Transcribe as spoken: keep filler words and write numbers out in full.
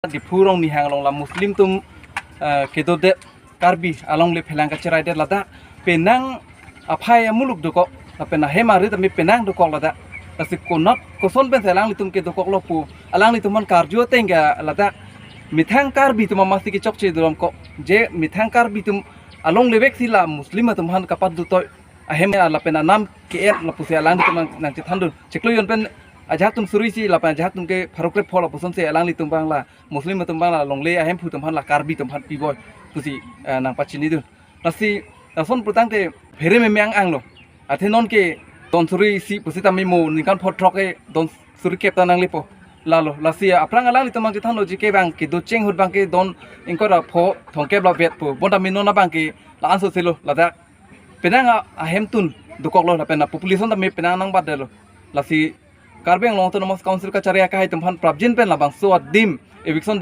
Diphu Rongnihang along la Muslim atum, eh, kedodet, Karbi alongle phelang kachiraidet ladak penang aphai amuluk dokok, lapen ahem arit tame penang dokok ladak. Lasi konat koson pensi alanglitum ke dokoklo pu alanglitum aphan karju ateng ke ladak methang Karbi atum amatsi kechokche dolomkok, je methang Karbi atum alongle vek si la Muslim atum aphan kapadotoi ahem lapen anam ke-en lapusi alanglitum nang, nangchethandun. Chiklo jon pen ajahak atum suri isi lapen ajahak atum ke pharo krepho lapusonsi alanglitum abang la Muslim atum abang la longle ahemphu atum aphan la Karbi atum aphan piboi pusi, eh, nangpachinidun. Lasi lason pulotangte phere meme ang-anglo. Athe non ke don suri isi pusitame mo ningkan pho throk ke don suri kep ta nanglepo. Lalo, lasi aphrang alanglitum abang chethanlo, je ke abang ke docheng ahut abang ke don ingkoi ra pho thomkep la vet pu. Bonta mi non abang ke la-ansose lo ladak. Penang a, ahemtun dokoklo lapen a population tame penang nangbatdetlo. Lasi Karbi Anglong Autonomous Council kachari akehai atum aphan prapjin pen labangso adim eviction